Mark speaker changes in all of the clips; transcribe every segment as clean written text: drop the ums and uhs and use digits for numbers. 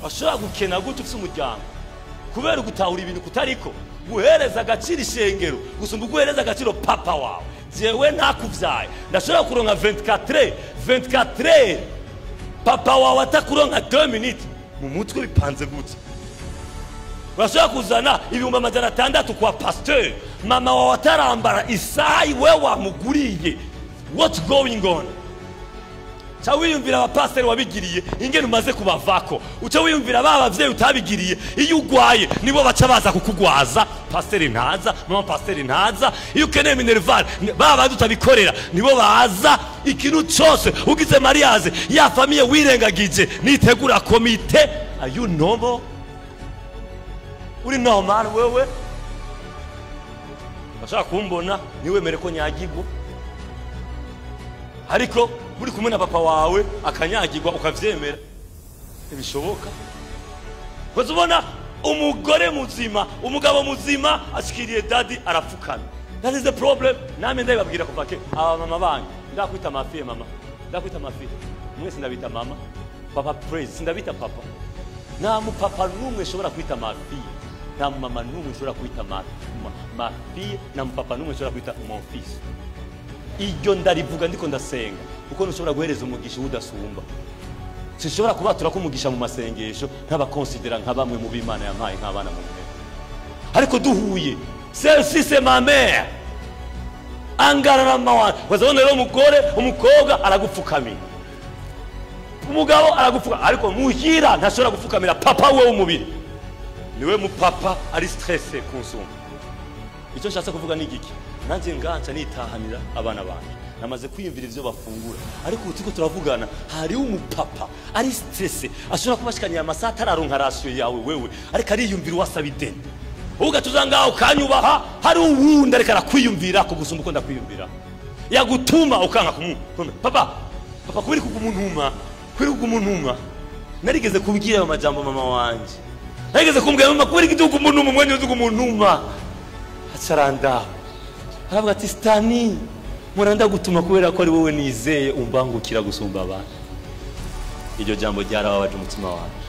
Speaker 1: Bashobora gukena gute ufite umuryango kubera gutahura ibintu kutariko guhereza agaciro ishengero gusumba guhereza agaciro papa wawe. Jewe ntakuvyaye ndashobora kuronka 24 papa wawe atakuronka 2 minutes mu mutwe bipanze gute? Urashobora kuzana 600,000 kwa pasteur, mama wawe atarambara isaha we wamuguriye. What's going on? Cha wiyumvira abapasiteri wabigiriye ingene umaze kubavako, uca wiyumvira ba bavyeyi utabigiriye iyo ugwaye nibo baca baza kukugwaza. Pasiteri ntaza, mama pasiteri ntaza. Iyo ukeneye minerval ba bandi utabikorera nibo baza. Ikintu cyose ugize mariage ya famille wirengagije nitegura komite. Are you normal? Uri normal wewe? Bashaka kumbona niwemere ko nyagirwa, ariko muri kumwe na papa wawe akanyagirwa ukavyemera, ntibishoboka. Ubona umugore muzima, umugabo muzima ashikiriye daddy arapfukana. That is the problem. Nami ndababwira kuva ke aba mama banyu ndakwita mafie mama, ndakwita mafie mwese, ndabita mama papa praise, sindabita papa. Nta mupapa n'umwe ushobora kwita mafie, nta mama n'umwe ushobora kwita mafie, nta mupapa n'umwe ushobora kwita mon fils. Iryo ndarivuga ndiko ndasenga kuko ntushobora guhereza umugisha udasumba. Sinshobora kubatura ko umugisha mu masengesho ntabakonsidera nka bamwe mu b'Imana yampaye nk'abana mu ntebe. Ariko duhuye, celle-ci c'est ma mère, angana na mama wanjye. Wazabona rero umugore umukobwa aragupfukamira, umugabo aragupfukamira, ariko muhira ntashobora gupfukamira papa we w'umubiri. Niwe mupapa ari stressé kunsumba. Icyo nshatse kuvuga ni igiki? Nanjye nganca nitahanira abana banje, namaze kwiyumvira ivyo bafungura, ariko ubu turiko turavugana hariho umupapa ari stressé ashobora kubashikaniye amasaha atararonka ration yawe wewe, ariko ariyumvira uwasaba ideni. Ugatuza ngaho ukanyubaha, hari uwundi ariko arakwiyumvira kugusumba uko ndakwiyumvira. Yagutuma ukanka kumu papa papa kubiri kugumunuma, kubiri kugumunuma. Narigeze kubwira ayo majambo mama wanje, narigeze kumbwira mama kubiri kugumunuma, umwanya ugumunuma. Acaranda aravuga ati Stani muranda gutuma kubera ko ari wowe nizeye umbangukira gusumba abantu. Iryo jambo ryarababaje umutima wanje.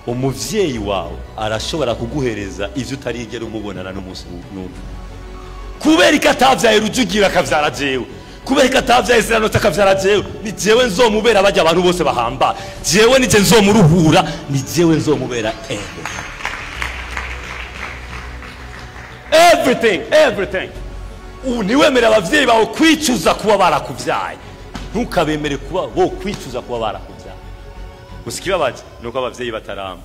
Speaker 1: Umuvyeyi wawe arashobora kuguhereza ivyo utarigera umubonana n'umunsi n'umwe. Kubera ko atavyaye Rujugira akavyara jewe, kubera ko atavyaye Ziranota akavyara jewe, ni jewe nzomubera bajya abantu bose bahamba, jewe nije nzomuruhura, ni jewe nzomubera everything, everything. Ubu ntiwemere abavyeyi bawe kwicuza kuba barakuvyaye, ntukabemere kuba bo kwicuza kuba barakuvyaye. Gusa ikibabaje nuko abavyeyi bataramba.